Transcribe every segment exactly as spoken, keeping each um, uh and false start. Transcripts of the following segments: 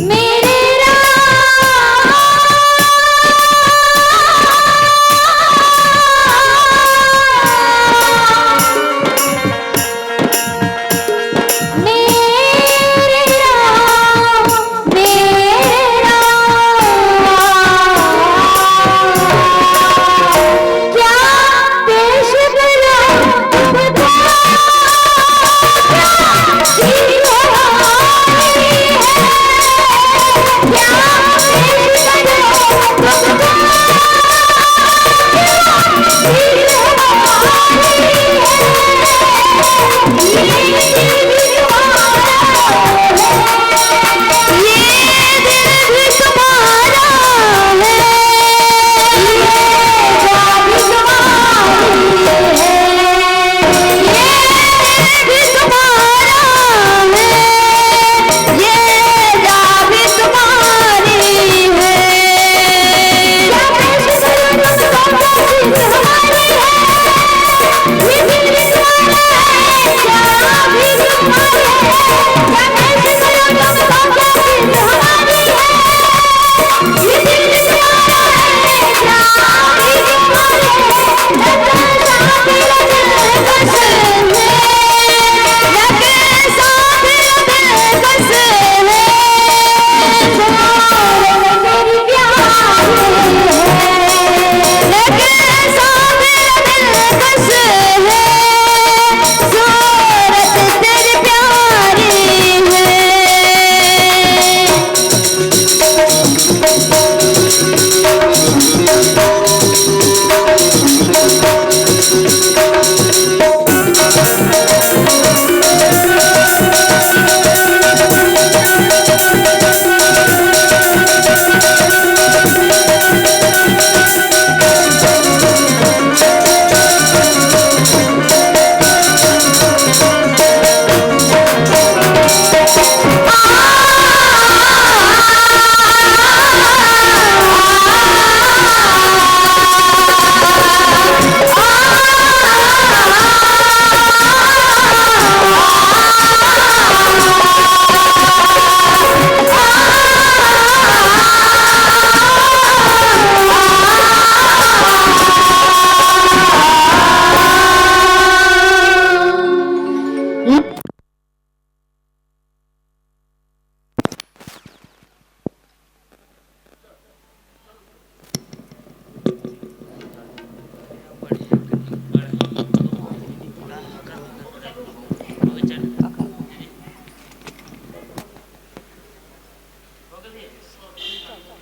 मेरे राम, मेरे राम, मेरे राम, क्या पेश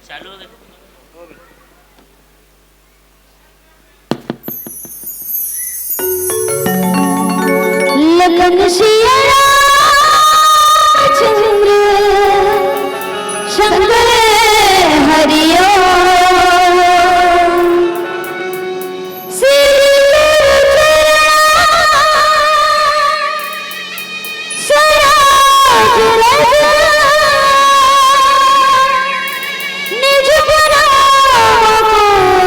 करूं तुमको? लखन सिया रामचंद्र शंकर हरिओ। श्री गुरु चरण सरोज रज निज गुण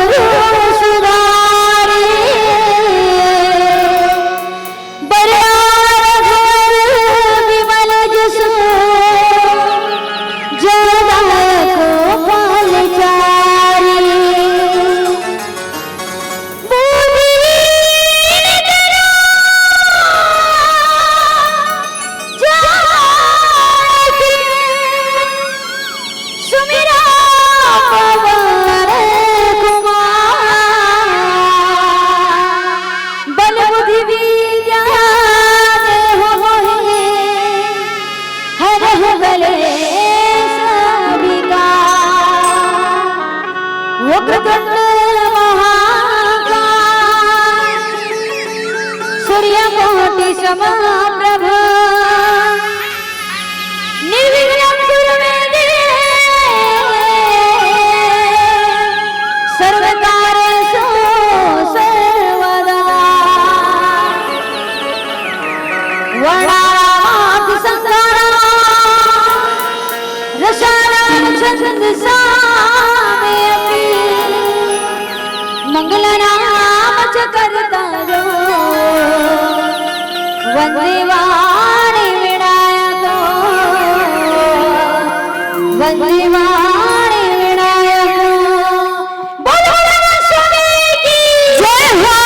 मुकुर सुधारि। बरदार घोर विमल जसु जगत को फल चारि। वक्रतुंड महाकाय सूर्यकोटि समप्रभ निर्विघ्नं कुरु मे देव सर्वकार्येषु सर्वदा। वर्णानामहं संकारां रसानां छन्दसामपि मङ्गलानां च कर्ता यो वन्दे वाणीं विनायको। वंदे वाणी विनायक। बोलो नमः शिवाय की जय हो।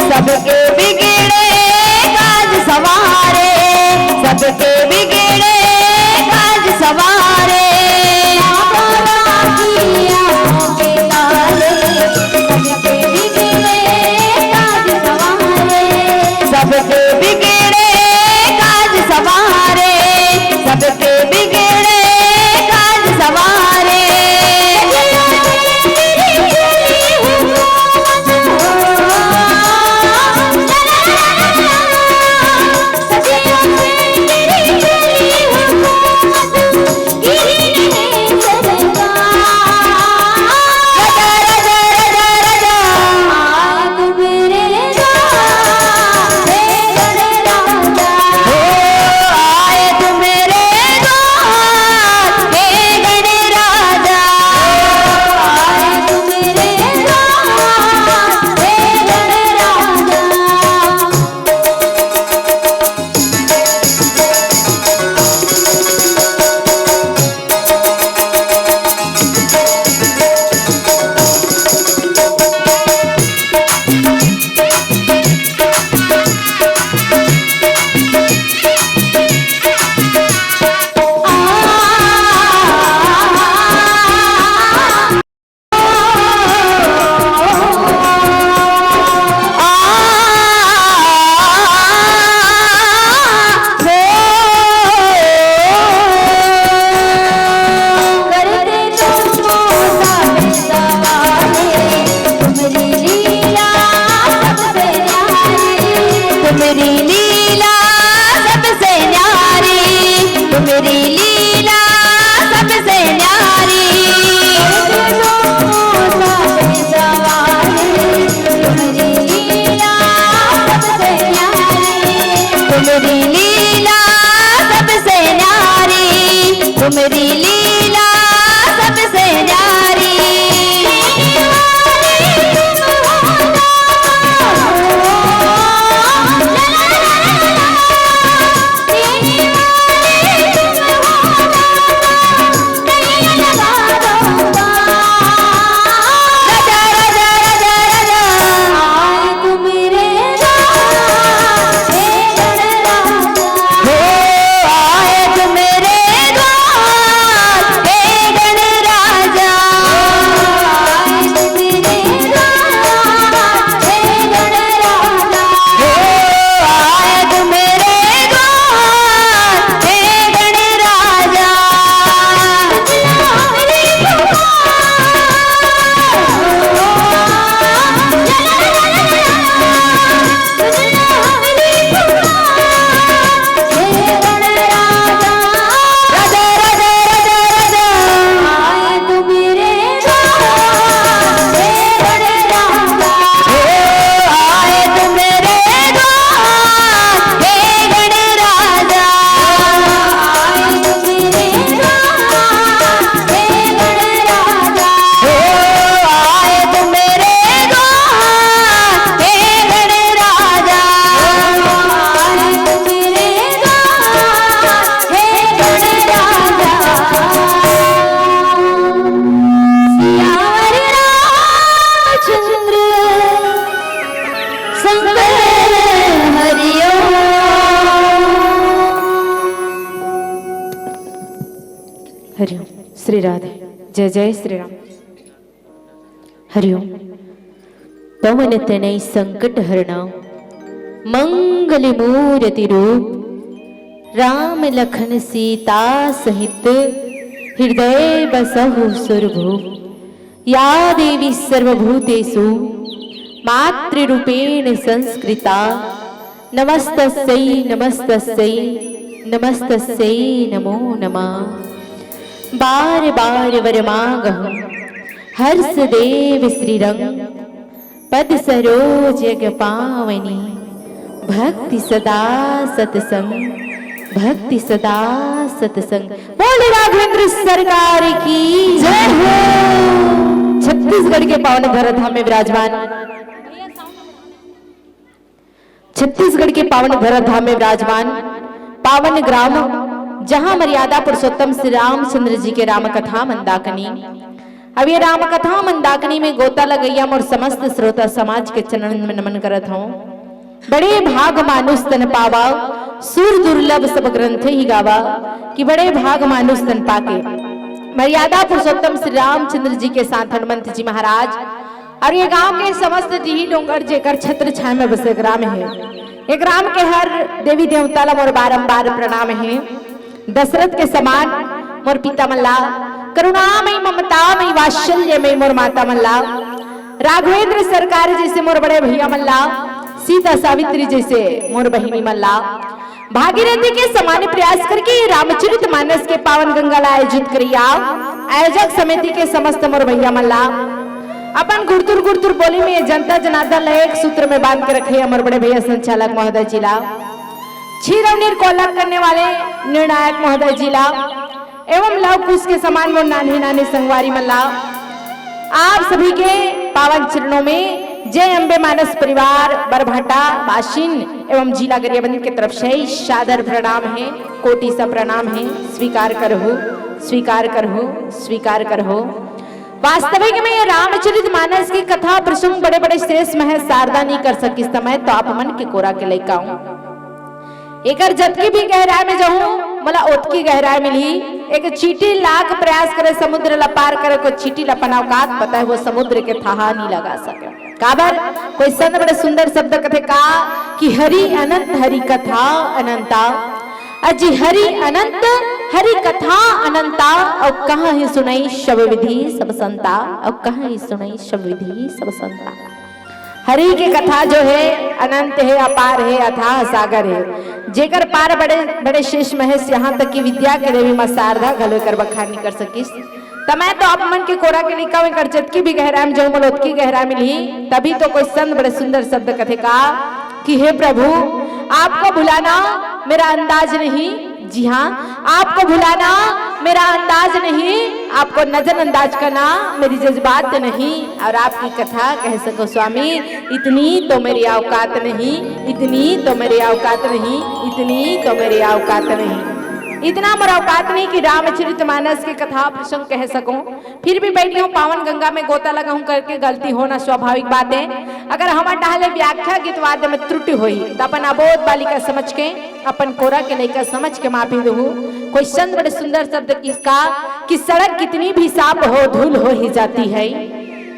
सबके बिगड़े काज सवारे, सबके बिगड़े काज सवारे। सबके बिगड़े काज सवारे, सबके बिगड़े काज सवारे। तुमरी लीला सबसे न्यारी, तुमरी लीला सबसे न्यारी। तुमरी लीला सबसे न्यारी, तुमरी लीला सबसे न्यारी। हरिओम। श्री राधे। जय जय श्री राम। हरिओम। पवन तनय संकट हरणा, मंगल मूरति रूप, राम लखन सीता सहित, हृदय बसहु सुरभूप। या देवी सर्वभूतेषु मातृरूपेण संस्कृता, नमस्तस्यै नमस्तस्यै नमस्तस्यै नमो नमः। बार बार वर मागहु हर्ष देव श्रीरंग, पद सरोज अग पावनी, भक्ति सदा सतसंग, भक्ति सदा सतसंग। बोले राघवेंद्र सरकार की जय हो। छत्तीसगढ़ के पावन धरा धाम में विराजमान, छत्तीसगढ़ के पावन धरा धाम में विराजमान पावन ग्राम, जहां मर्यादा पुरुषोत्तम श्री रामचंद्र जी के राम कथा मंदाकिनी। अब ये राम कथा मंदाकिनी में गोता लगइया मोर समस्त श्रोता समाज के चरणन में नमन करत हूँ। बड़े भाग मानुष तन पावा, सुर दुर्लभ सब ग्रंथ ही गावा, कि बड़े भाग मानुष तन पाके। मर्यादा पुरुषोत्तम श्री रामचंद्र जी के साथ हनुमंत जी महाराज और ये गांव के समस्त डीही डोंगर जेकर छत्र छाया में बसे ग्राम हे। ये ग्राम के हर देवी देवता ला मोर बारंबार प्रणाम हे। दशरथ के समान मोर पिता मन ला, करुणामयी ममतामयी वात्सल्यमयी मोर माता मन ला, राघवेंद्र सरकार जैसे मोर बड़े भैया मन ला, सीता सावित्री जैसे मोर बहिनी मन ला, भागीरथी के समान प्रयास करके रामचरित मानस के पावन गंगा ला आयोजित करिया आयोजक समिति के समस्त मोर भैया मन ला, अपन गुड़तुर गुड़तुर बोली में जनता जनार्दन ला एक सूत्र में बांध के रखे हमर बड़े भैया संचालक महोदय जी ला, क्षीर और नीर को अलग करने वाले निर्णायक महोदय जी ला, एवं लव कुश के समान मोर नान्हे नान्हे संगवारी मन ला, आप सभी के पावन चरणों में जय अम्बे मानस परिवार बरभाटा वासिन एवं जिला गरियाबंद के तरफ से सादर प्रणाम हे, कोटि सा प्रणाम हे। स्वीकार करहु, स्वीकार करहु, स्वीकार करहु। वास्तविक में ये रामचरित मानस की कथा प्रसंग बड़े बड़े श्रेष्ठ महेश शारदा नहीं कर सकिस, त मैं तो आप मन के कोरा के लइका हूँ। एकर जतकी भी गहराई में जाहूं, मोला ओतकी गहराई मिलही। एक चींटी लाख प्रयास करे समुद्र ला पार करे, कोई चींटी ला अपन औकात पता हे, वो समुद्र के थाह नहीं लगा सके। काबर? कोई संत बड़े सुंदर शब्द कथे का कि हरि अनंत हरि कथा अनंता। अजी हरि अनंत हरि कथा अनंता, और कहाँ ही सुनई शब विधि सब संता, और कहाँ ही सुनई शब विधि सब संता। हरि के कथा जो हे अनंत हे, अपार हे, अथाह सागर हे, जेकर पार बड़े बड़े शेष महेश, यहाँ तक कि विद्या के देवी माँ शारदा घलो एकर बखान नहीं कर सकिस। त मैं तो आप मन के कोरा के लइका हूँ, एकर जतकी भी गहराई में जाहूं, मोला ओतकी गहराई मिलही। तभी तो कोई संत बड़े सुंदर शब्द कथे का कि हे प्रभु, आपको भुलाना मेरा अंदाज नहीं, जी हाँ, आपको भुलाना मेरा अंदाज नहीं, आपको नजरअंदाज करना मेरी जज्बात नहीं, और आपकी कथा कह सको स्वामी, इतनी तो मेरी औकात नहीं, इतनी तो मेरी औकात नहीं, इतनी तो मेरी औकात नहीं। इतना मोर औकात नहीं कि रामचरित मानस के कथा प्रसंग कह सकूं, फिर भी बैठी हूँ पावन गंगा में गोता लगा हूँ करके गलती होना स्वाभाविक बात है। अगर हमर डहले व्याख्या गीतवाद्य में त्रुटि होही, त अपन अबोध बालिका समझ के, अपन कोरा के लइका समझ के माफी देहू। कोई संत बड़े सुंदर शब्द किसका कि सड़क कितनी भी साफ हो, धूल हो ही जाती है।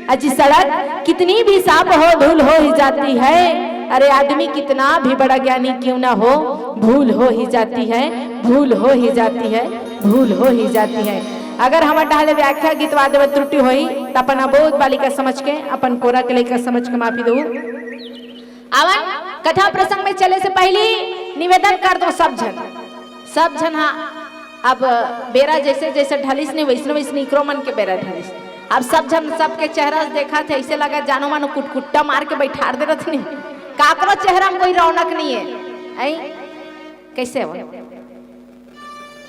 अजी सड़क कितनी भी साफ हो, धूल हो ही जाती है। अरे आदमी कितना भी बड़ा ज्ञानी क्यों ना हो, भूल हो ही जाती है, भूल हो ही जाती है, भूल हो ही जाती है। अगर हमर डहले व्याख्या गीतवाद्य में त्रुटि होही, त अपन अबोध बालिका समझ के, अपन कोरा के लइका समझ के माफी देहू। आवन, कथा प्रसंग में चले से पहली निवेदन कर दो सब झन, सब झन, हाँ, अब बेरा जैसे जैसे ढलिस ने वैसने वैसने इकरो मन के बेरा ढलिस। अब सब झन सबके चेहरा देखत हे, ऐसे लगा जानो मानो कुटकुट्टा मार के बैठार दे रथनी। काकरो चेहरा में कोई रौनक नहीं है। ऐ कैसे हो?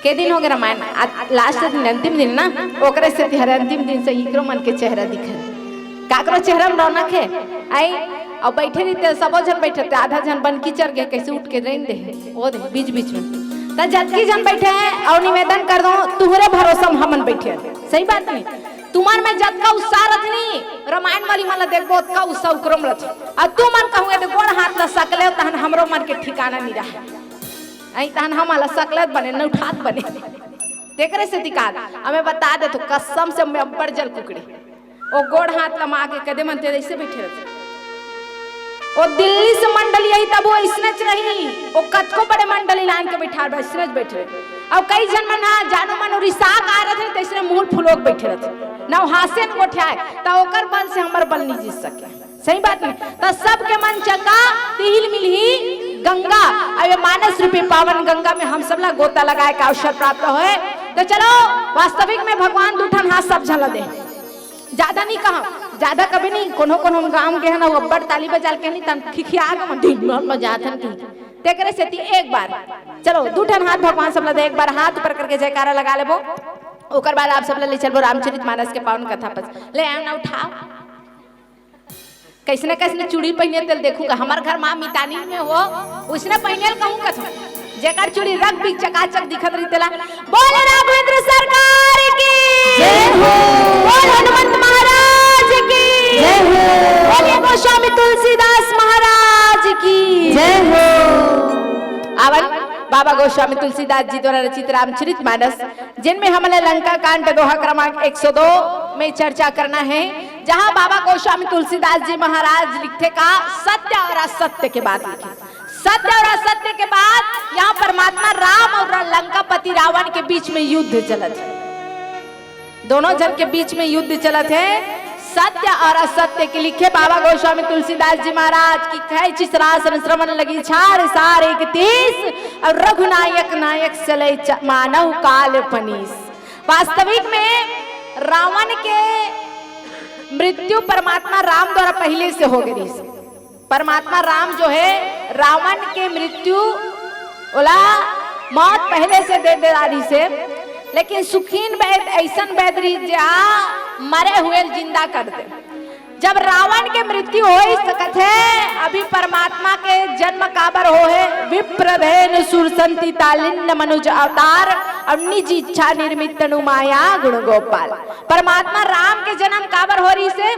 के दिन हो गए रामायण? आज लास्ट दिन, अंतिम दिन ना, ओकरे से तिहार अंतिम दिन से इकरो मन के चेहरा दिखे। काकरो चेहरा में रौनक है? आई, अब बैठे रहिते, सबो झन बैठे रहिते, आधा झन बन कीचर गए, कैसे उठ के रेंग दे, ओ दे, बीच बीच में। त जतकी झन बैठे हैं, और निवेदन कर दो, तुम्हरे भरोसा में हमन बैठे हैं। सही बात नहीं? तुम्हर में जतका उत्साह रथनी, रामायण वाली मन ला देखबो, ओतका उत्साह उकरो में रथी। और तुमन कहूँगे, गोड़ हाथ ला सकले, तहन हमरो मन के ठिकाना नहीं रहा। आई तहन हम ला सकलत बने, न उठात बने। तेकरे सेती का, हमें बता दे तो कसम से मैं अब्बड़ जल कुकड़ी। ओ गोड़ हाथ लमा के कदे मन ते ऐसे बैठे रहते। ओ दिल्ली से मंडली आई तब वो ऐसने च रही। ओ कतको बड़े मंडली लान के बैठा रहे, ऐसने च बैठे रहे। और कई झन मन हा जानू मन रिसा का रहते, तैसने मुंह फुलोक बैठे रहते। ना वो हासे न गोठियाए, त ओकर बल से हमर बल नहीं जीत सके। सही बात नहीं? त सबके मन चंगा, तिहिल मिलही गंगा। अब ये मानस रूपी पावन गंगा में हम सब ला गोता लगाए का अवसर प्राप्त होए। तो चलो, वास्तविक में भगवान दू ठन हाथ सब झन ला दे। ज्यादा नहीं कहा, ज्यादा कभी नहीं। कोनो कोनो हम गांव के है ना, वो अब्बड़ ताली बजा के नहीं, तन खिखिया के मन दिन भर बजात हन की। तेकरे सेती एक बार, चलो, दू ठन हाथ भगवान सब ला दे, एक बार हाथ ऊपर करके जयकारा लगा लेबो। ओकर बाद आप सब ला ले चलबो रामचरित मानस के पावन कथा पर। ले आओ ना, उठाओ। कैसने कैसने चूड़ी पहिने तेल देखूंगा, हमर घर माँ मितानी में हो, उसने पहिने ल कहूँ कथो। जेकर चूड़ी रंग भी चकाचक दिखत रही तेला। बोले राघवेंद्र सरकार की जय हो। बोल हनुमंत महाराज की जय हो। बोलिए गोस्वामी तुलसीदास महाराज की जय हो। आवन बाबा गोस्वामी तुलसीदास जी द्वारा रचित रामचरित मानस, जिनमें हमला लंका कांड दोहा क्रमांक एक सौ दो में चर्चा करना है, जहां बाबा गोस्वामी तुलसीदास जी महाराज लिखते का सत्य और असत्य के बात लिखे। सत्य और असत्य के बात, यहाँ परमात्मा राम और लंकापति रावण के बीच में युद्ध चलत है। दोनों जन के बीच में युद्ध चलत है। सत्य और असत्य के लिखे बाबा गोस्वामी तुलसीदास जी महाराज की, खैची सरासन श्रवण लगी छाड़ सार एक तीस, और रघुनायक नायक चले च-, मानव काल फनीस। वास्तविक में रावण के मृत्यु परमात्मा राम द्वारा पहले से हो गई। परमात्मा राम जो है, रावण के मृत्यु ओला मौत पहले से दे दे रही से, लेकिन सुखीन बैद ऐसन बैद रही जा मरे हुए ल जिंदा कर दे। जब रावण के मृत्यु हो ही सकत है, अभी परमात्मा के जन्म काबर हो है? विप्रधेन सुरसंति तालिन्न मनुज अवतार और निज इच्छा निर्मित तनु माया गुण गोपाल। परमात्मा राम के जन्म काबर हो रही से?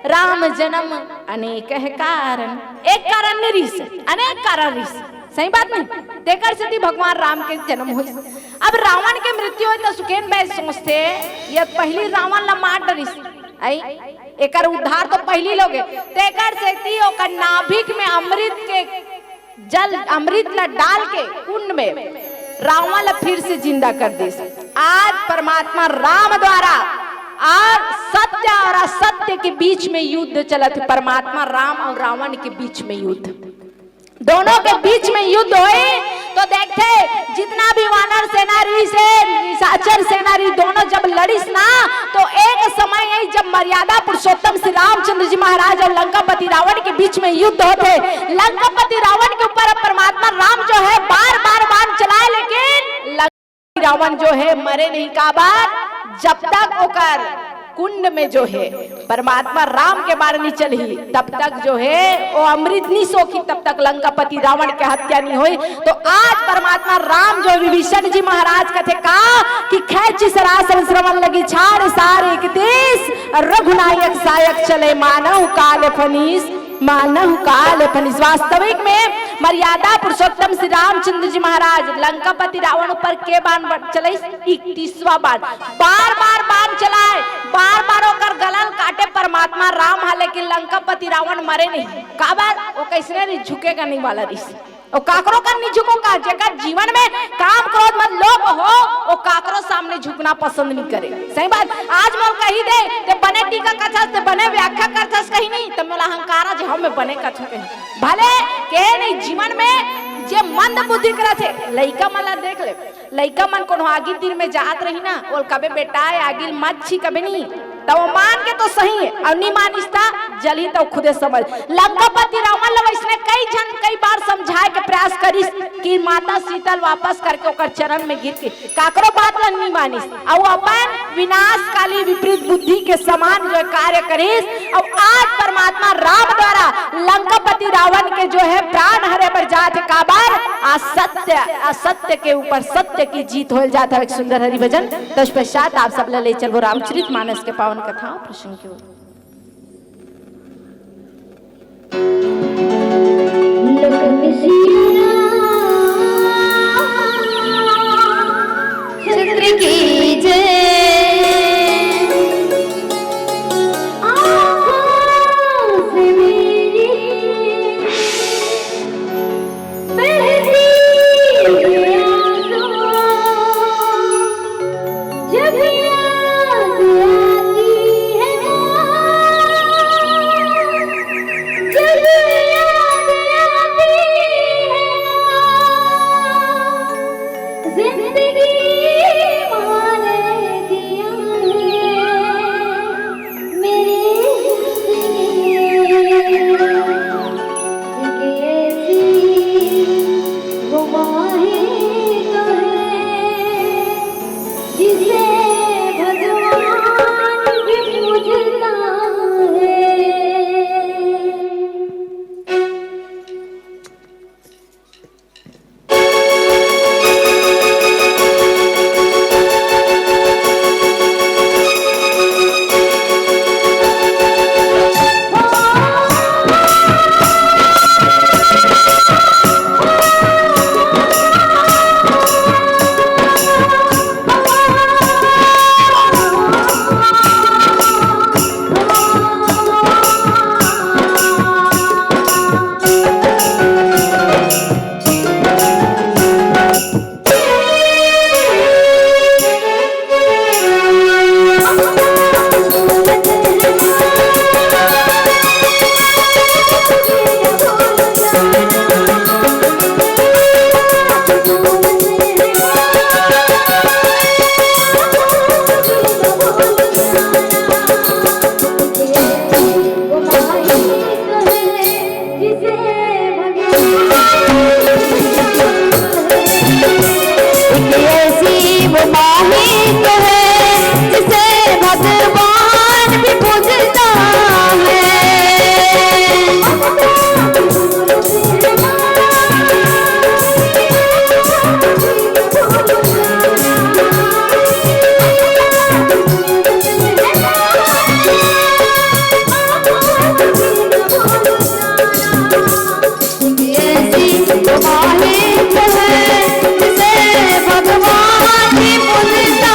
राम जन्म अनेक है कारण, एक कारण नहीं रहिस, अनेक कारण रहिस। सही बात नहीं? तेकर सेती भगवान राम के जन्म होइस। अब रावण के मृत्यु होय त सुखेन बैद सोचथे, ये पहली रावण ला मार डरिस। आई, एकर उद्धार तो पहली लोगे। तेकर सेती ओकर नाभिक में अमृत के जल, अमृत ला डाल के कुंड में रावण ला फिर से जिंदा कर दिस। आज परमात्मा राम द्वारा और सत्य और असत्य के बीच में युद्ध चलत हे, परमात्मा राम और रावण के बीच में युद्ध। दोनों के बीच में युद्ध होए तो देखथे, जितना भी वानर सेना रहिस हे, निशाचर सेना रहिस, दोनों जब लड़िस ना, तो एक समय आई जब मर्यादा पुरुषोत्तम श्री रामचंद्र जी महाराज और लंकापति रावण के बीच में युद्ध होथे। लंकापति रावण के ऊपर अब परमात्मा राम जो है बार बार बाण चलाए, लेकिन लंकापति रावण जो है मरे नहीं। काबर? जब तक ओकर कुंड में जो है परमात्मा राम के बाण नहीं चलही, तब तक जो है वो अमृत नहीं सोखी, तब तक लंकापति रावण के हत्या नहीं होई। तो आज परमात्मा राम जो विभीषण जी महाराज कथे का कि खैची सरासन श्रवण लगी छाड़ सार एक तीस, रघुनायक सायक चले मानव काल फनीस, मानव काल फनीस। वास्तविक में मर्यादा पुरुषोत्तम श्री रामचंद्र जी महाराज लंकापति रावण ऊपर के बाण ब-, चलाइस? इकतीसवां बाण। बार बार बाण चलाए, बार बार ओकर गला ल काटे परमात्मा राम हा, लेकिन लंकापति रावण मरे नहीं। काबर? वो कैसने नहीं झुकेगा नहीं वाला रहिस। वो काकरो कर नहीं झुको का, जेकर जीवन में काम क्रोध मद लोभ हो, वो काकरो सामने झुकना पसंद नहीं करे। सही बात। आज मोर कही दे, ते बने टीका कथस, ते बने व्याख्या करथस कहीं नहीं, तो मोला अहंकार जे हम बने कथों कहीं। भले के नहीं, जीवन में जे मंद बुद्धि करत हे, लइका मन ला देख ले, लइका मन कोनो आगी तीर में जात रही ना, ओल कबे बेटा ए आगी ल मत छी कबे नहीं, त वो मान के तो सही है, और नहीं मानिस त जलही त खुदे समझ। लंकापति रावण ल वैसने कई झन कई बार समझाए के प्रयास करिस कि माता सीता ल वापस करके ओकर चरण में गिर के काकरो बात ल नहीं मानिस, अउ अपन विनाशकाली विपरीत बुद्धि के समान जो कार्य करिस। अउ आज परमात्मा राम द्वारा लंकापति रावण के जो है प्राण हरे बर जात हे। काबर? असत्य, असत्य के ऊपर सत्य की जीत होल जात हे। एक सुंदर हरि भजन। तत्पश्चात आप सब ला ले चलबो रामचरित मानस के पावन कथा प्रसंग की ओर। लखन सीता चंद्र की वही तो है जिसे भगवान भी पूजता है। ऐसी बारिश है जिसे भगवान भी पूजता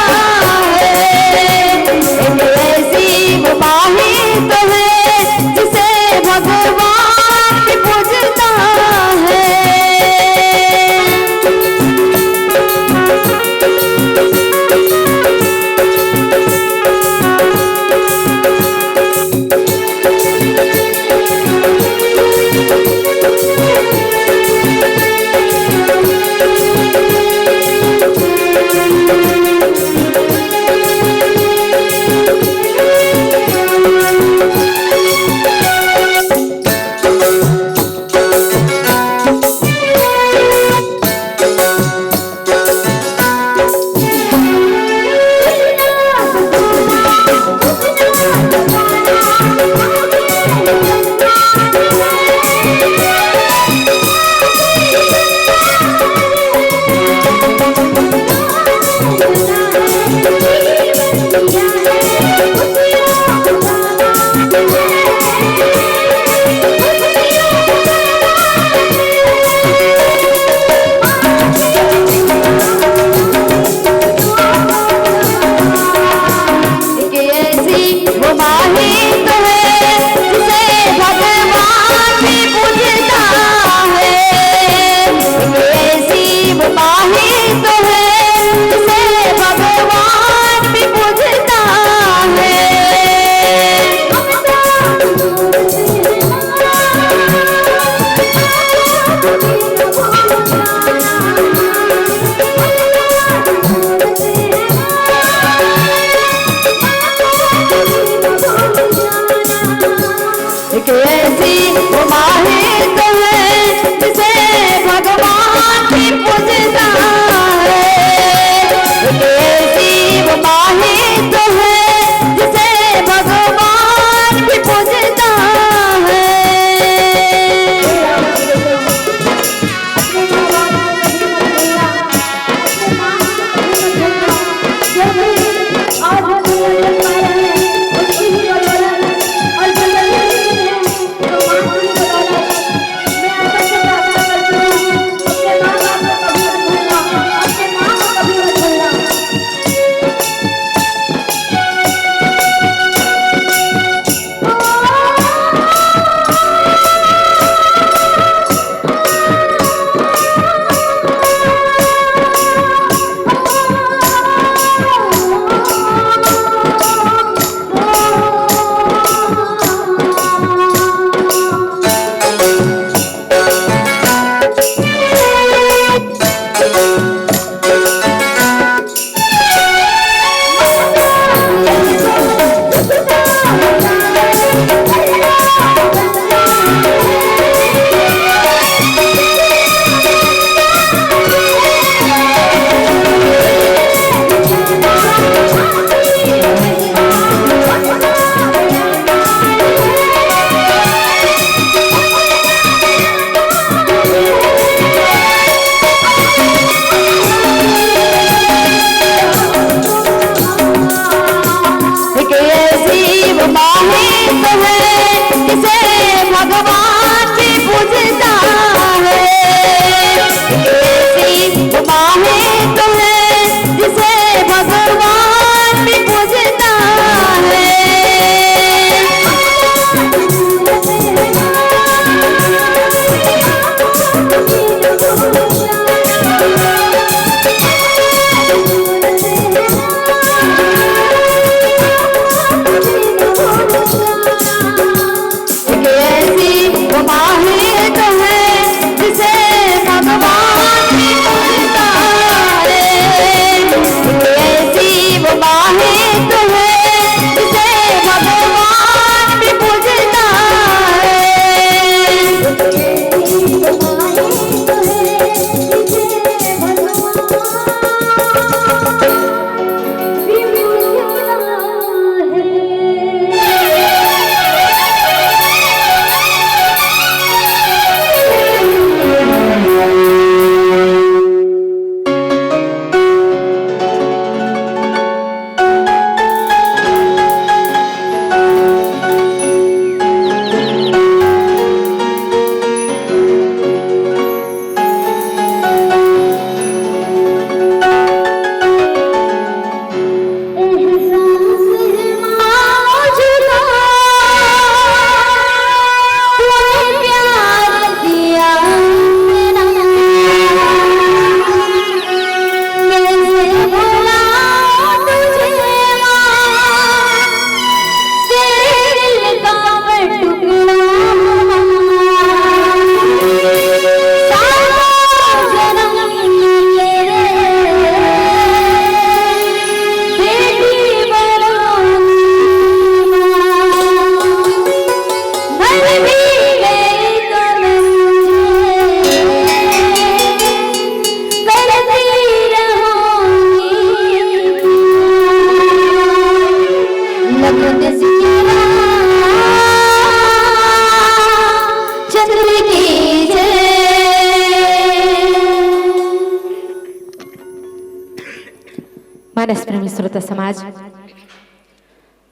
प्रेमी श्रोता समाज,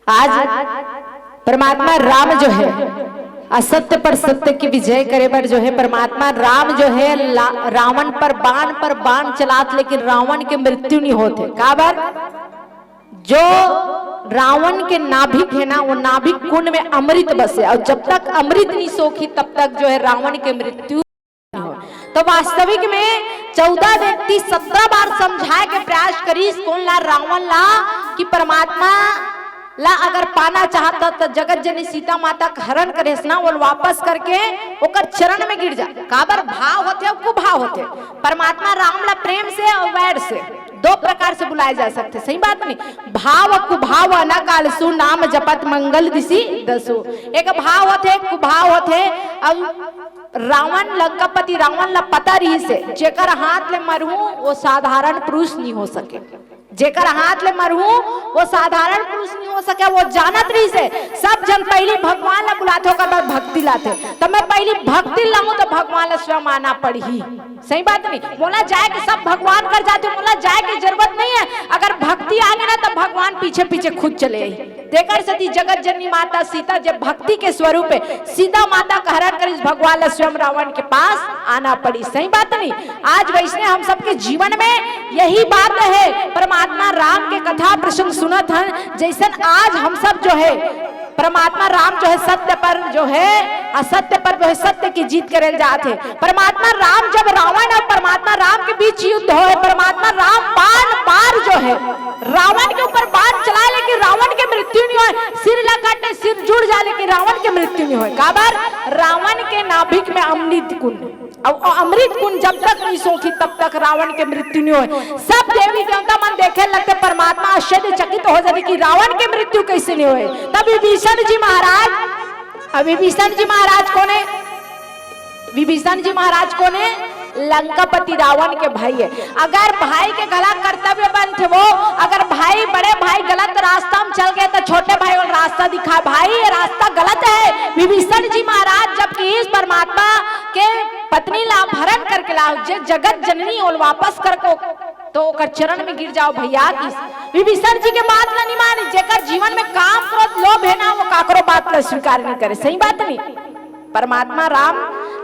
आज परमात्मा राम जो है, असत्य पर सत्य की विजय करे बर जो है, परमात्मा राम जो है, ला-, रावण पर बाण पर बाण चलात, लेकिन रावण के मृत्यु नहीं होते। काबर? जो रावण के नाभिक है ना, वो नाभिक कुंड में अमृत बसे, और जब तक अमृत नहीं सोखी, तब तक जो है, रावण के मृत्यु नहीं हो। तो वास्तविक में चौदह व्यक्ति सत्रह बार समझाए के प्रयास करिस, कोन ला? रावण ला, कि परमात्मा ला अगर पाना चाहत ह, त जगत जननी सीता माता के हरण करेस ना, वो वापस करके ओकर चरण में गिर जा। काबर? भाव होथे अउ कुभाव होथे। परमात्मा राम ला प्रेम से अउ वैर से दो प्रकार से बुलाए जा सकथे, सही बात नहीं? भाव कुभाव अनाकालसु, नाम जपत मंगल दिसि दसु। एक भाव होथे, कुभाव होथे। अब रावण, लंकापति रावण ला पता रहिस हे, जेकर हाथ ले मरहूं, वो साधारण पुरुष नहीं हो सके। जेकर हाथ ले मरहूं, वो साधारण पुरुष नहीं हो सके। वो जानत रहिस हे, सब झन पहिली भगवान ला बुलाथे, ओकर बाद भक्ति लाथे। त मैं पहिली भक्ति लाऊं, त भगवान ला स्वयं आना पड़ही। सही बात नहीं? मोला जाए के, सब भगवान कर जाथे, मोला जाए के जरूरत नहीं है। अगर भक्ति आगे ना, त भगवान पीछे पीछे खुद चले आही। तेकर सेती जगत जननी माता सीता जब भक्ति के स्वरूप है, सीता माता का हरण करिस, भगवान ला स्वयं रावण के पास आना पड़ी। सही बात नहीं? आज वैसने हम सबके जीवन में यही बात है। परमात्मा राम के कथा प्रसंग सुनत हन, जैसन आज हम सब जो है, परमात्मा राम जो है, सत्य पर जो है, असत्य पर जो है, सत्य की जीत करेल जात है। परमात्मा राम, जब रावण और परमात्मा राम के बीच युद्ध होय, परमात्मा राम बाण बार जो है, रावण के ऊपर बाण चला, लेकिन रावण के मृत्यु नहीं होय। सिर ला काटे, सिर जुड़ जा, लेकिन रावण के मृत्यु नहीं होय। काबर? रावण के नाभिक में अमृत कुंड, अब अमृत कुंड जब तक नहीं सोखी, तब तक रावण के मृत्यु नहीं होय। सब देवी देवता मन देखे लगथे, परमात्मा आश्चर्यचकित हो जाथे कि रावण के मृत्यु कैसे नहीं होय। तब विभीषण जी महाराज, अब विभीषण जी महाराज कोन हे? विभीषण जी महाराज कोन हे? लंकापति रावण के भाई हे। अगर भाई के घला कर्तव्य बनथे वो, अगर भाई, बड़े भाई गलत रास्ता में चल गए, त छोटे भाई ला रास्ता दिखा, भाई, ये रास्ता गलत है। विभीषण जी महाराज जब कि इस परमात्मा के पत्नी ला अपहरण करके लाव, जे जगत जननी, ओला वापस करके तो ओकर चरण में गिर जाव भैया। किस विभीषण जी के बात ला नहीं माने, जेकर जीवन में काम, क्रोध, लोभ है ना, वो काकरो बात ला स्वीकार नहीं करे। सही बात नहीं? परमात्मा राम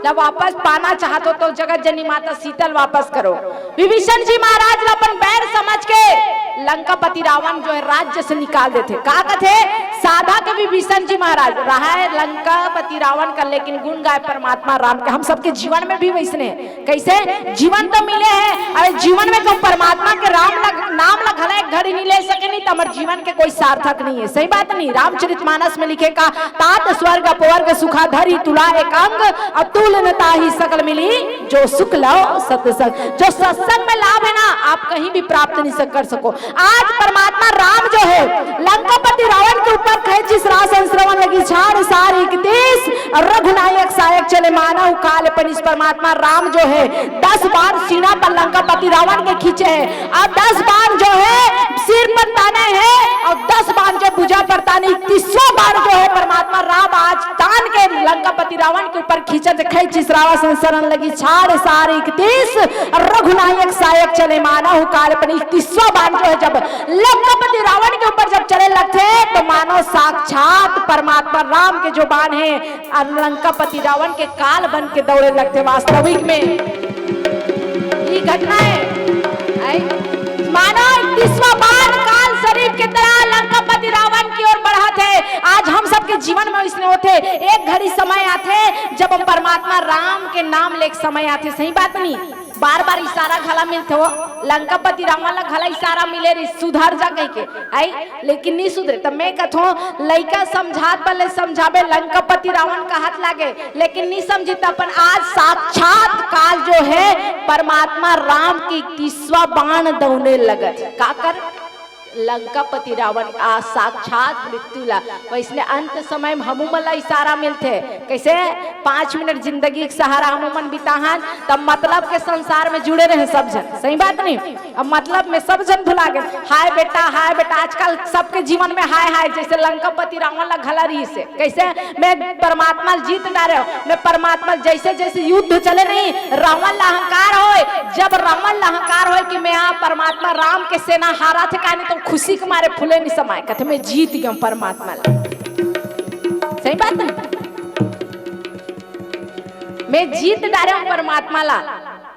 ला वापस पाना चाहत हो तो जगत जननी माता सीता ला वापस करो। विभीषण जी महाराज ला अपन बैर समझ के लंकापति रावण जो है राज्य से निकाल देथे। का कथे? साधा के विभीषण जी महाराज रहा है लंकापति रावण का, लेकिन गुण गाय परमात्मा राम के। हम सबके जीवन में भी वैसने कैसे जीवन तो मिले है, अरे जीवन में तो परमात्मा के राम लग, नाम ला घला एक घड़ी नहीं ले सके नहीं, तो हमर जीवन के कोई सार्थक नहीं है। सही बात नहीं? रामचरित मानस में लिखे का, तात स्वर्ग अपवर्ग सुखा धरी तुला एक अंग, अतुल न ताहि सकल मिली जो सुख लव सत्संग। जो सत्संग में लाभ है ना, आप कहीं भी प्राप्त नहीं सक-, कर सको। आज परमात्मा राम जो है लंकापति रावण के ऊपर खैंचिस रासन श्रवण लगी छाड़ सारी इकतीस, और रघुनायक सायक चले मानव काल पनिस। परमात्मा राम जो है दस बाण सीना पर लंकापति रावण के खींचे हैं, और दस बाण जो है सिर पर ताने हैं, और दस बाण जो भुजा पर ताने, इकतीसवां बाण जो है परमात्मा राम आज तान के लंकापति रावण के ऊपर खींचे, खैंचिस रासन शरण लगी छाड़ सारी इकतीस, और रघुनायक सायक चले मानव काल पनिस। इकतीसवां बाण जो है जब लंकापति रावण के ऊपर जब चले लगथे, तो मानो साक्षात परमात्मा राम के जो बाण है, और लंकापति रावण के काल बन के दौड़े लगथे। वास्तविक में ये घटना है, है? मानो इकतीसवां बाण काल शरीर के तरह लंकापति रावण की ओर बढ़त है। आज हम सबके जीवन में इसने होथे, एक घड़ी समय आथे, जब हम परमात्मा राम के नाम लेके समय आथे। सही बात नहीं? बार बार इशारा घला मिलथे हो, लंकापति रावण ला घला इशारा मिले रही, सुधर जा कह के, आई, लेकिन नहीं सुधरे। तब मैं कथो, लइका समझात बले समझाबे, लंकापति रावण का हाथ लागे, लेकिन नहीं समझी। तब अपन आज साक्षात काल जो है, परमात्मा राम की इकतीसवां बाण दौने लगत। का कर? लंकापति रावण आ साक्षात मृत्यु ला। वैसने अंत समय में हमू मन ला इशारा मिलथे। कैसे? पाँच मिनट जिंदगी के सहारा हमू मन बिताहन, तब मतलब के संसार में जुड़े रहे सब झन। सही बात नहीं? अब मतलब में सब झन भुला गए। हाय बेटा, हाय बेटा, आजकल सबके जीवन में हाय हाय, जैसे लंकापति रावण ला घला रहिसे। कैसे? मैं परमात्मा ला जीत डारे हूँ, मैं परमात्मा ला, जैसे जैसे युद्ध चले नहीं, रावण ला अहंकार होय, जब रावण ला अहंकार होय कि मैं हाँ परमात्मा राम के सेना हारथे कानी, तो खुशी के मारे फूले नहीं समाय, कथे मैं जीत गया परमात्मा ला। सही बात है, मैं जीत डारे हूँ परमात्मा ला।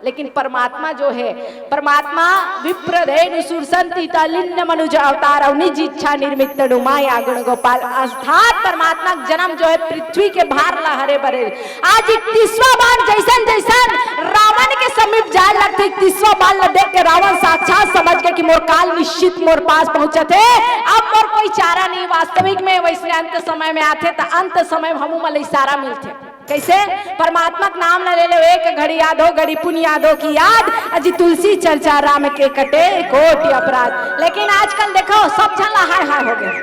लेकिन परमात्मा जो है, परमात्मा विप्र धेनु सुर संत हित अलिन्न मनुज अवतार, अउ निज इच्छा निर्मित तनु माया गुण गोपाल। अर्थात परमात्मा का जन्म जो है पृथ्वी के भार ला हरे बरे। आज इकतीसवाँ बार जैसन जैसन रावण के समीप जाए लगथे, इकतीसवाँ बार ला देख के रावण साक्षात समझ गए कि मोर काल निश्चित मोर पास पहुंचत है, अब मोर कोई चारा नहीं। वास्तविक में वैसने अंत समय में आथे, त अंत समय में हमू मन ला इशारा मिलथे। कैसे? परमात्मा के नाम ला ले लो, एक घड़ी या दो घड़ी पुन यादों की याद, अजी तुलसी चर्चा राम के कटे कोटि अपराध। लेकिन आजकल देखो, सब झन ला हाय हाय हो गए,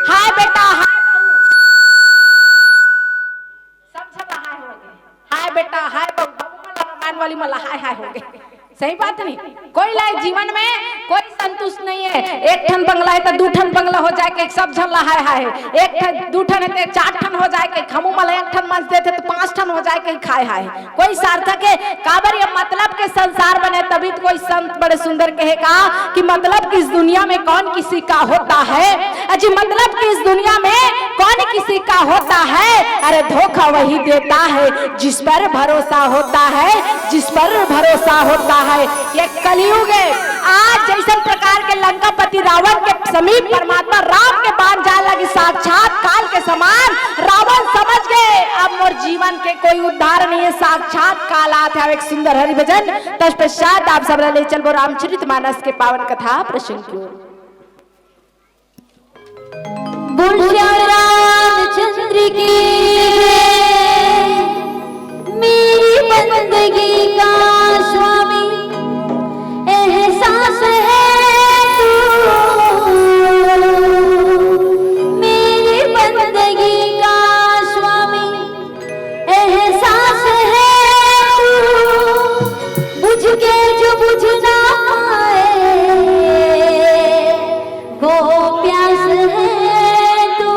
हाय बेटा, हाय बहू, सब झन ला हाय हो गए, हाय बेटा, हाय बहू, बहू मन ला, रामायण वाली मन ला हाय हाय हो गए। सही बात नहीं? कोई ला जीवन में कोई संतुष्ट नहीं है। एक ठन बंगला है तो दू ठन बंगला हो जाए के, सब झन ला हाय हाय है। एक ठन, दू ठन है तो चार ठन हो जाए के, हमू मन ला एक ठन मंच देथे तो पांच ठन हो जाए के, हाय हाय है। कोई सार्थक है? काबर ये मतलब के संसार बने, तभी तो कोई संत बड़े सुंदर कहे का कि मतलब कि इस दुनिया में कौन किसी का होता है। अजी मतलब कि इस दुनिया में कौन किसी का होता है, अरे धोखा वही देता है जिस पर भरोसा होता है, जिस पर भरोसा होता है। ये कलयुग है। आज जैसन प्रकार के लंकापति रावण के समीप परमात्मा राम के बाण जाए लगे, साक्षात काल के समान। रावण समझ गए, अब मोर जीवन के कोई उद्धार नहीं है, साक्षात काल आत है। एक सुंदर हरि भजन, तत्पश्चात आप सब ले चलबो रामचरित मानस के पावन कथा प्रसंग की ओर। बोल श्याम रामचंद्र की जय। मेरी बंदगी का स्वामी एहसास है तू, मेरी बंदगी का स्वामी एहसास है तू, बुझ के जो बुझ ना पाए वो प्यास है तू।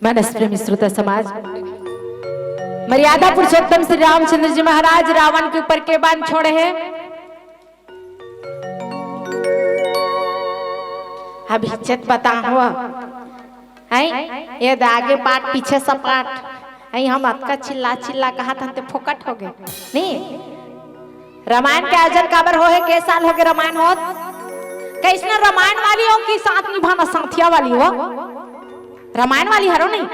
मानस प्रेमी श्रोता समाज, मर्यादा पुरुषोत्तम श्री रामचंद्र जी महाराज रावण के ऊपर के बाण छोड़े हे? अब हिचत बताहूं, हैं? ये दे आगे पाठ पीछे सपाट, हैं? हम अतका चिल्ला चिल्ला कहत हन ते फोकट हो गे, नहीं? रामायण के आयोजन काबर होहे? के साल होगे रामायण होत? कइसना रामायण वाली हो कि साथ निभाना साथिया वाली हो? रामायण वाली हरो नहीं?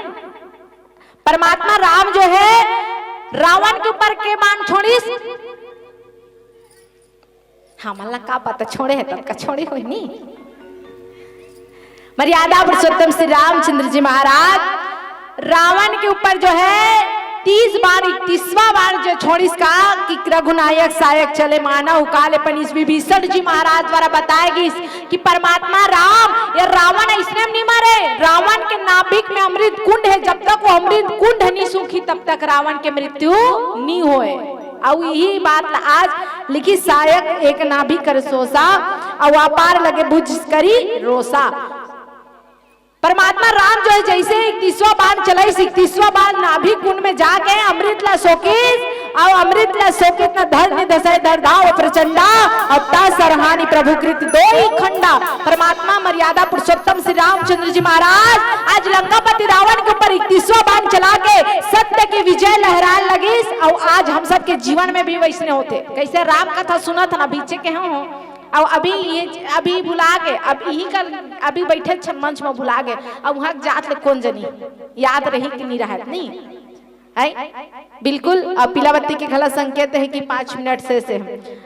परमात्मा राम जो हे, रावण के ऊपर के बाण छोड़िस? हमन ला का पता, छोड़े हे तब का छोड़े होही नहीं। मर्यादा पुरुषोत्तम श्री रामचंद्र जी महाराज रावण के ऊपर जो हे तीस बाण, इकतीसवाँ बाण जो छोड़िस का कि रघुनायक सायक चले मानव काल, अपन इस विभीषण जी महाराज द्वारा बताए गिस कि परमात्मा राम, ये रावण अइसने म नहीं मरे, रावण के नाभिक में अमृत कुंड हे, जब तक वो अमृत कुंड नहीं सूखी तब तक रावण के मृत्यु नहीं होए। अउ यही बात ला आज लिखिस, सायक एक नाभि कर सोसा, अउ अपार लगे भुज करी रोसा। परमात्मा राम जो हे जइसे इकतीसवाँ बाण चलाइस, इकतीसवाँ बाण नाभि कुंड में जाके अमृत ला सोकिस, अउ अमृत ला सोकिस न धरनी धसै धर धाव प्रचंडा, अवता सरहानि प्रभु कृत दोई खंडा। परमात्मा मर्यादा पुरुषोत्तम श्री रामचंद्र जी महाराज आज लंकापति रावण के ऊपर इकतीसवाँ बाण चला के सत्य के विजय लहराए लगिस। अउ आज हम सब के जीवन में भी वइसने होथे। कइसे राम कथा सुनत हन, अभी के हो, अउ अभी ये, अभी भुला गे, अब यही कर, अभी बइठे छन मंच में भुला गे, अउ उहाँ जात ले कोन जनी याद रही कि नहीं रहत, नहीं? हैं? बिल्कुल। अब पीला बत्ती के घला संकेत हे कि पाँच मिनट शेष हे।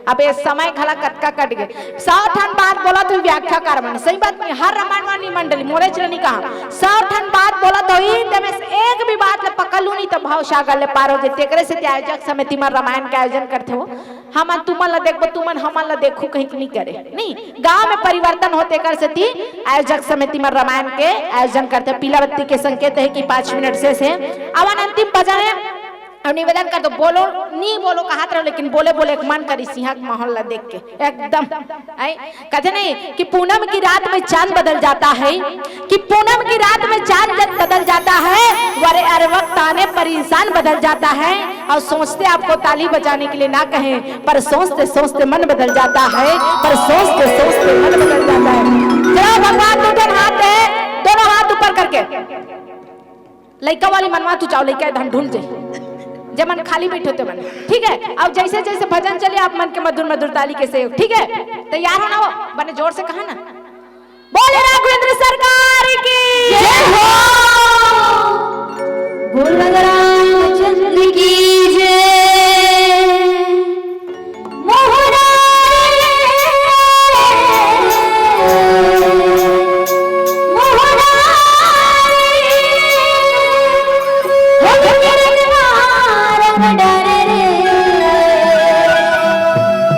अब ये समय घला कतका कट गे। सौ ठन बात बोलत होही व्याख्याकार मन, सही बात नहीं, हर रामायण वाली मंडली, मोरे चलनी कहा, सौ ठन बात बोलत होही, तेमे से एक भी बात ला पकड़ लू नहीं त भव सागर ले पार हो जाही। तेकरे सेती आयोजक समिति म रामायण के आयोजन करथे हो। हमन तुमन ला देखबो, तुमन हमन ला देखहू कहिके नहीं करे, नहीं। गांव में परिवर्तन होथे, एकर सेती आयोजक समिति म रामायण के आयोजन करथे। पीला बत्ती के संकेत हे कि पाँच मिनट शेष हे। अब अंतिम भजन हे, अब निवेदन कर दो, बोलो, नहीं बोलो कहत रहो, लेकिन बोले बोले एक मन करिस इहाँ के माहौल ला देख के एकदम, हैं? कथे नहीं कि पूनम की रात में चांद बदल जाता है, कि पूनम की रात में चांद जब बदल जाता है, वरे अरे वक्त आने पर इंसान बदल जाता है। और सोचते आपको ताली बजाने के लिए ना कहें, पर सोचते सोचते मन बदल जाता है, पर सोचते सोचते मन बदल जाता है। चलो भगवान, दो ठन हाथ है, दोनों हाथ ऊपर करके। लइका वाली मनवा तू चाव, लइका धन ढुल जाही, जे मन खाली बैठे होते मन, ठीक है। अब जैसे जैसे भजन चले, आप मन के मधुर मधुर ताली के सहयोग, ठीक है। तैयार हो ना हो, बने जोर से कहा ना। बोले राघवेंद्र सरकार की जय हो। बोल रामचंद्र की जय। मोहना रे, मोहना रे, हो गगन मारंग डर रे,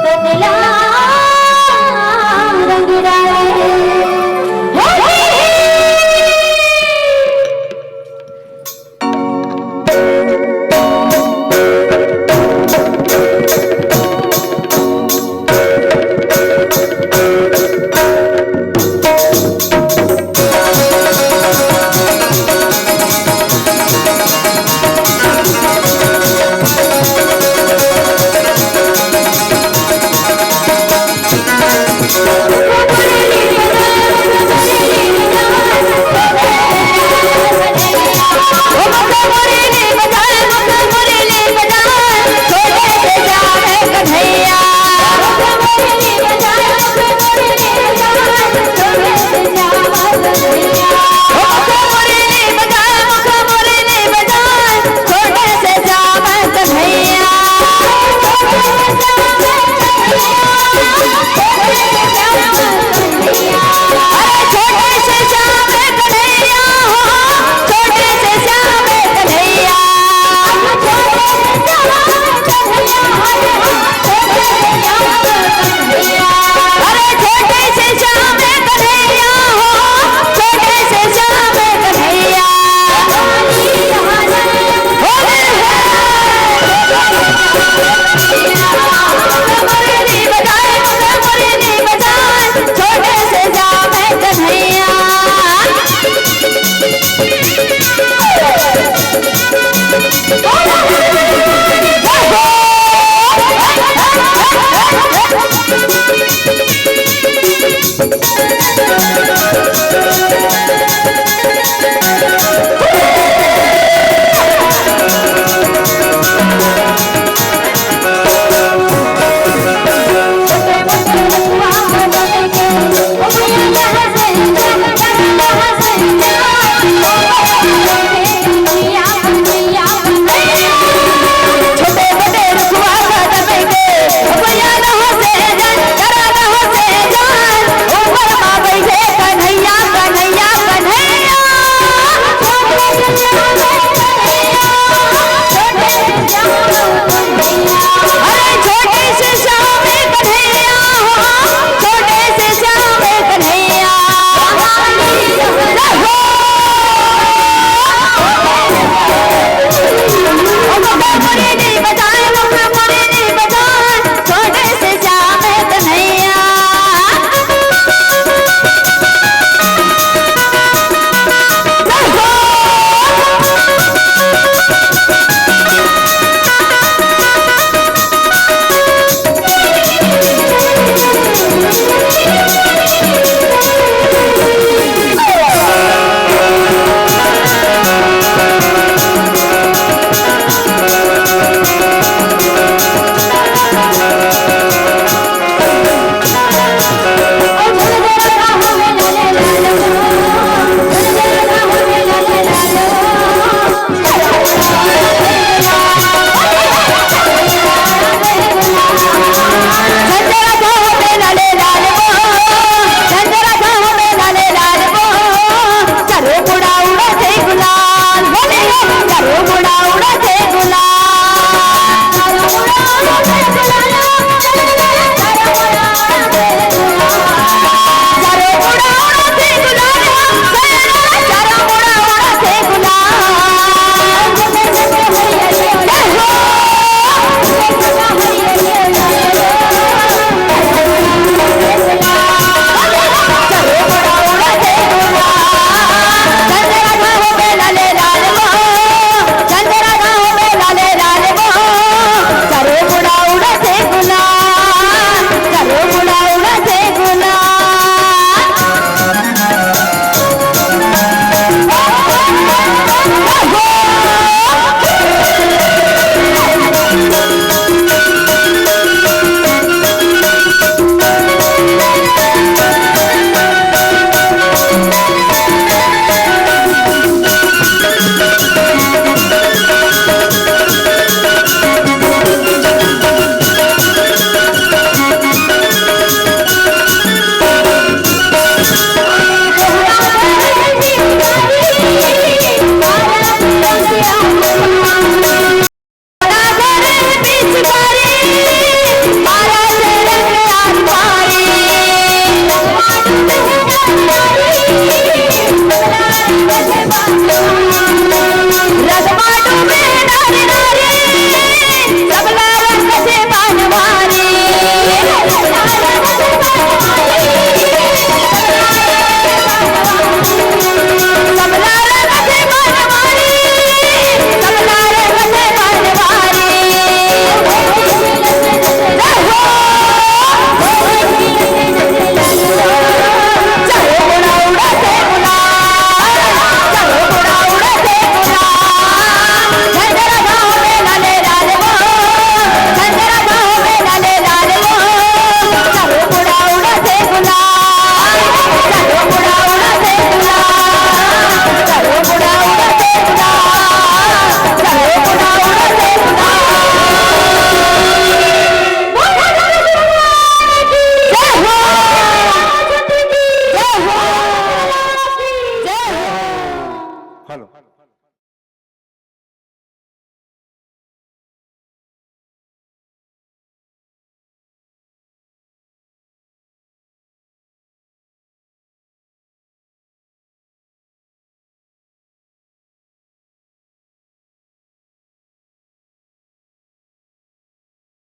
कतला रंग डारे, हो रे।